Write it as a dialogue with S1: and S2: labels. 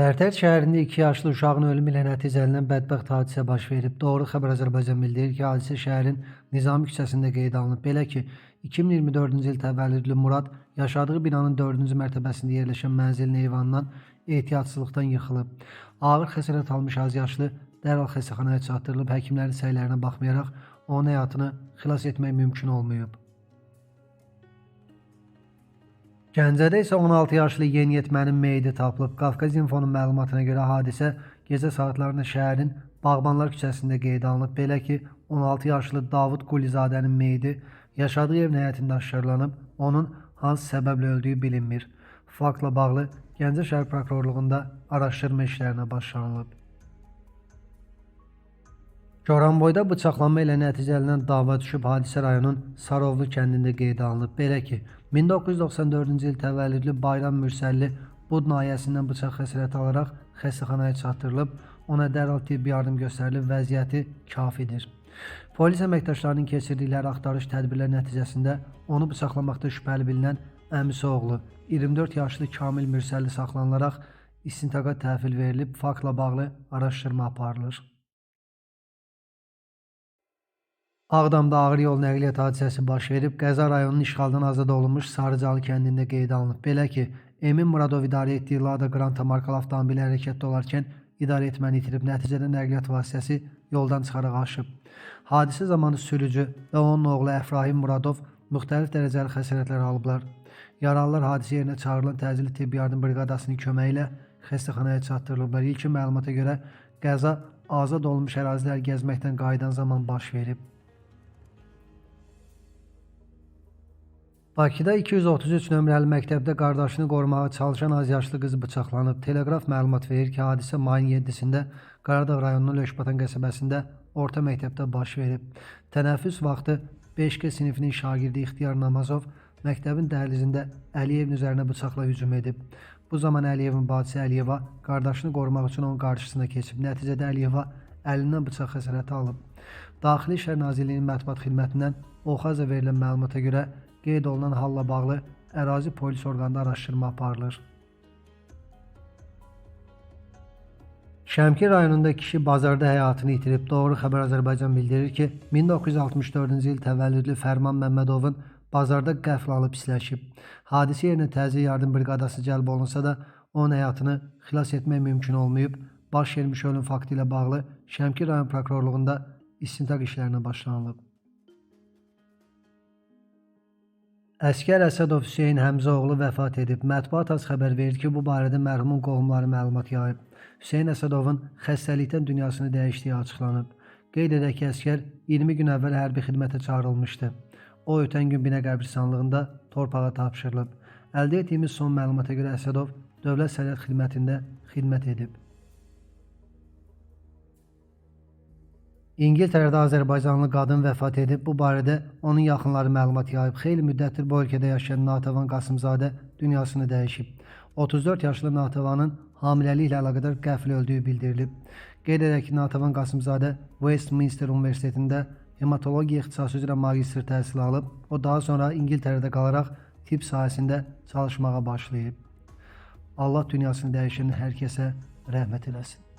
S1: Tərtər şəhərində 2 yaşlı uşağın ölümü ilə nəticələnən bədbəxt hadisə baş verib. Doğru Xəbər Azərbaycan bildirir ki, hadisə şəhərin Nizami küçəsində qeydə alınıb. Belə ki, 2024-cü il təvəllüdlü Murad yaşadığı binanın 4-cü mərtəbəsində yerləşən mənzilin eyvanından ehtiyatsızlıqdan yıxılıb. Ağır xəsarət almış azyaşlı dərhal xəstəxanaya çatdırılıb. Həkimlərin səylərinə baxmayaraq onun həyatını xilas etmək mümkün olmayıb. Gəncədə isə 16 yaşlı yeniyetmənin meyidi tapılıb. Qafqaz İnfonun məlumatına görə hadisə gecə saatlarında şəhərin Bağbanlar küçəsində qeydə alınıb. Belə ki, 16 yaşlı Davud Qulizadənin meyidi yaşadığı evin həyətində aşkarlanıb. Onun hansı səbəblə öldüyü bilinmir. Faktla bağlı Gəncə şəhər prokurorluğunda araşdırma işlərinə başlanılıb. Goranboyda bıçaqlanma ilə nəticələnən dava düşüb. Hadisə rayonun Sarovlu kəndində qeydə alınıb. Belə ki, 1994-cü il təvəllüdlü Bayram Mürsəlli bud nahiyəsindən bıçaq xəsarəti alaraq xəstəxanaya çatdırılıb. Ona dərhal tibbi yardım göstərilib, vəziyyəti kafidir. Polis əməkdaşlarının keçirdikləri axtarış tədbirləri nəticəsində onu bıçaqlamaqda şübhəli bilinən əmisi oğlu 24 yaşlı Kamil Mürsəlli saxlanılaraq istintaqa təhvil verilib. Faktla bağlı araşdırma aparılır. Ağdamda ağır yol nəqliyyat hadisəsi baş verib. Qəza rayonunun işğaldan azad olunmuş Sarıcalı kəndində qeydə alınıb. Belə ki, Emin Muradov idarə etdiyi Lada Granta markalı avtomobili hərəkətdə olarkən idarə etməni itirib. Nəticədə nəqliyyat vasitəsi yoldan çıxaraq aşıb. Hadisə zamanı sürücü və onun oğlu Əfrahim Muradov müxtəlif dərəcəli xəsarətlər alıblar. Yaralılar hadisə yerinə çağırılan təcili tibbi yardım briqadasının köməyi ilə xəstəxanaya çatdırılıblar. İlkin məlumata görə qəza azad olunmuş ərazilər gəzməkdən qayıdan zaman baş verib. Bakıda 233 nömrəli məktəbdə qardaşını qorumağa çalışan azyaşlı qız bıçaqlanıb. Teleqraf məlumat verir ki, hadisə mayın 7-sində Qaradağ rayonunun Löşbatan qəsəbəsində orta məktəbdə baş verib. Tənəffüs vaxtı 5G sinifinin şagirdi İxtiyar Namazov məktəbin dəhlizində Əliyevin üzərinə bıçaqla hücum edib. Bu zaman Əliyevin bacısı Əliyeva qardaşını qorumaq üçün onun qarşısına keçib. Nəticədə Əliyeva əlindən bıçaq xəsarəti alıb. Daxili İşlər Nazirliyinin mətbuat xidmətindən Oxaza verilən məlumata görə qeyd olunan halla bağlı ərazi polis orqanında araşdırma aparılır. Şəmkir rayonunda kişi bazarda həyatını itirib. Doğru Xəbər Azərbaycan bildirir ki, 1964-cü il təvəllüdlü Fərman Məmmədovun bazarda qəfl alıb pisləşib. Hadisə yerinə təcili yardım briqadası cəlb olunsa da onun həyatını xilas etmək mümkün olmayıb. Baş vermiş ölüm faktı ilə bağlı Şəmkir rayon prokurorluğunda istintaq işlərinə başlanılıb. Əsgər Əsədov Hüseyn Həmzəoğlu vəfat edib. Mətbuat az xəbər verir ki, bu barədə mərhumun qohumları məlumat yayıb. Hüseyn Əsədovun xəstəlikdən dünyasını dəyişdiyi açıqlanıb. Qeyd edək ki, əsgər 20 gün əvvəl hərbi xidmətə çağırılmışdı. O, ötən gün Binə qəbristanlığında torpağa tapşırılıb. Əldə etdiyimiz son məlumata görə Əsədov Dövlət Sərhəd Xidmətində xidmət edib. İngiltərədə Azərbaycanlı qadın vəfat edib. Bu barədə onun yaxınları məlumat yayıb. Xeyli müddətdir bu ölkədə yaşayan Natəvan Qasımzadə dünyasını dəyişib. 34 yaşlı Natəvanın hamiləliklə əlaqədar qəfil öldüyü bildirilib. Qeyd edək ki, Natəvan Qasımzadə Westminster Universitetində hematologiya ixtisası üzrə magistr təhsili alıb. O, daha sonra İngiltərədə qalaraq tibb sahəsində çalışmağa başlayıb. Allah dünyasını dəyişən hər kəsə rəhmət eləsin.